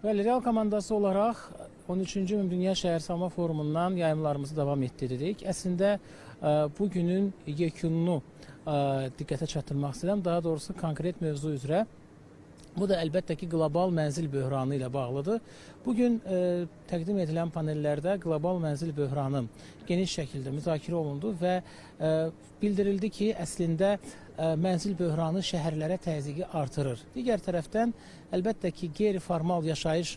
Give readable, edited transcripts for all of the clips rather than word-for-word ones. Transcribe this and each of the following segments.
Bəli, Real komandası olaraq 13-cü Ümumdünya Şəhərsalma Forumundan yayımlarımızı davam etdiririk. Əslində, bugünün yekununu diqqətə çatdırmaq istəyirəm. Daha doğrusu, konkret mövzu üzrə. Bu da əlbəttə ki, qlobal mənzil böhranı ilə bağlıdır. Bugün təqdim edilən panellərdə qlobal mənzil böhranı geniş şəkildə müzakirə olundu və bildirildi ki, əslində mənzil böhranı şəhərlərə təzyiqi artırır. Digər tərəfdən, əlbəttə ki, qeyri-formal yaşayış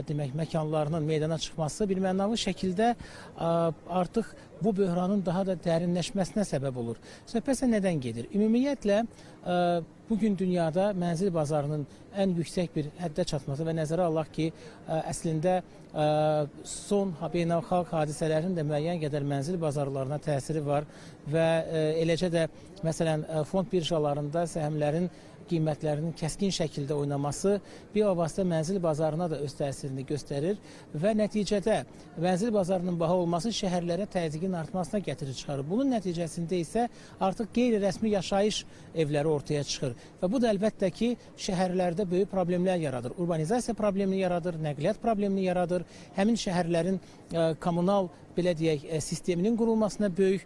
demək, məkanlarının meydana çıxması birmənalı şəkildə artıq bu böhranın daha da dərinləşməsinə səbəb olur. Söhbət isə nədən gedir? Ümumiyyətlə, bugün dünyada mənzil bazarının ən yüksək bir həddə çatması və nəzərə alaq ki, əslində son beynəlxalq hadisələrin də müəyyən qədər mənzil bazarlarına təsiri var və eləcə də məsələn fond birjalarında səhmlərin qiymətlərinin kəskin şəkildə oynaması bilavasitə mənzil bazarına da öz təsirini göstərir və nəticədə mənzil bazarının baha olması şəhərlərə təzyiqin artmasına gətirir çıxarır. Bunun nəticəsində isə artıq qeyri-rəsmi yaşayış evləri ortaya çıxır və bu da əlbəttə ki, şəhərlərdə böyük problemlər yaradır. Urbanizasiya problemini yaradır, nəqliyyat problemini yaradır. Həmin şəhərlərin kommunal belə deyək, sisteminin qurulmasına böyük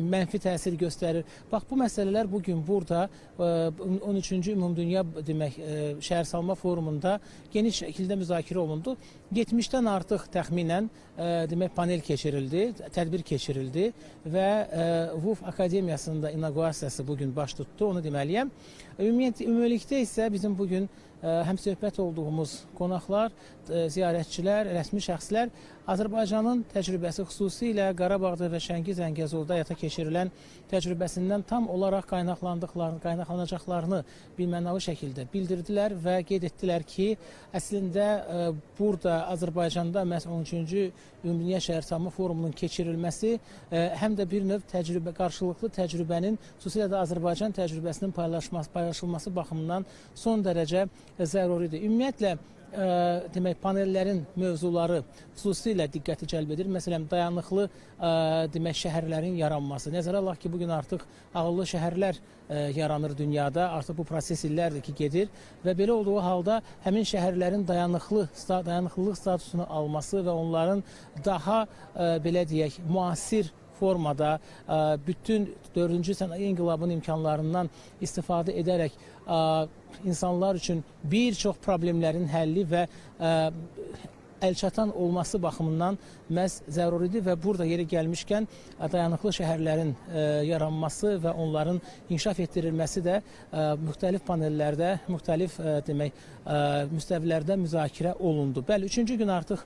mənfi təsir göstərir. Bax, bu məsələlər bugün burada 13-cü Ümumdünya demək, Şəhərsalma Forumunda geniş şəkildə müzakirə olundu. 70-dən artıq təxminən demək, panel keçirildi, tədbir keçirildi və VUF Akademiyasının da inaqurasiyası bugün baş tutdu, onu deməliyəm. Ümumilikdə isə bizim bugün həmsöhbət olduğumuz qonaqlar, ziyarətçilər, rəsmi şəxslər Azərbaycanın təcrübəsi, xüsusilə Qarabağda və Şəngi Zəngəzurda həyata keçirilən təcrübəsindən tam olaraq qaynaqlanacaqlarını birmənalı şəkildə bildirdilər və qeyd etdilər ki, əslində burada Azərbaycanda məhz 13-cü Ümumdünya Şəhərsalma Forumunun keçirilməsi həm də bir növ təcrübə, qarşılıqlı təcrübənin, xüsusilə də Azərbaycan təcrübəsinin paylaşılması baxımından son dərəcə zəruridir. Ümumiyyətlə, demək, panellərin mövzuları xüsusilə diqqəti cəlb edir. Məsələn, dayanıqlı demək, şəhərlərin yaranması. Nəzərə alaq ki, bugün artıq ağıllı şəhərlər yaranır dünyada. Artıq bu proses illərdir ki, gedir və belə olduğu halda həmin şəhərlərin dayanıqlılıq statusunu alması və onların daha belə deyək, müasir formada bütün 4-cü sənaye inqilabının imkanlarından istifadə edərək insanlar üçün bir çox problemlərin həlli və əlçatan olması baxımından məhz zəruridir və burada yeri gəlmişkən dayanıqlı şəhərlərin yaranması və onların inkişaf etdirilməsi də müxtəlif panellərdə, müxtəlif demək, müstəvilərdə müzakirə olundu. Bəli, üçüncü gün artıq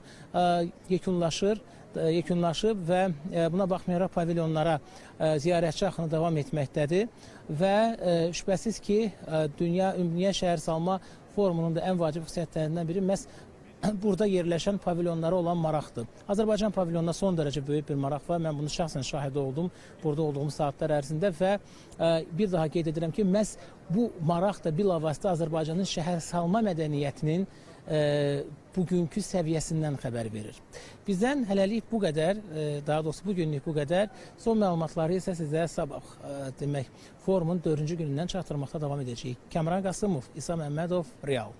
yekunlaşıb və buna baxmayaraq pavilyonlara ziyarətçi axını davam etməkdədir və şübhəsiz ki, Ümumdünya Şəhərsalma Forumunun da ən vacib xüsusiyyətlərindən biri məhz burada yerləşən pavilyonlara olan maraqdır. Azərbaycan pavilyonuna son dərəcə böyük bir maraq var. Mən bunu şəxsən şahidi oldum burada olduğum saatlar ərzində və bir daha qeyd edirəm ki, məhz bu maraq da bilavasitə Azərbaycanın şəhərsalma mədəniyyətinin bugünkü səviyyəsindən xəbər verir. Bizdən hələlik bu qədər, daha doğrusu bugünlük bu qədər. Son məlumatları isə sizə sabah demək, forumun 4-cü günündən çatdırmaqda davam edəcəyik. Kamran Qasımov, İsa Məmmədov, Real.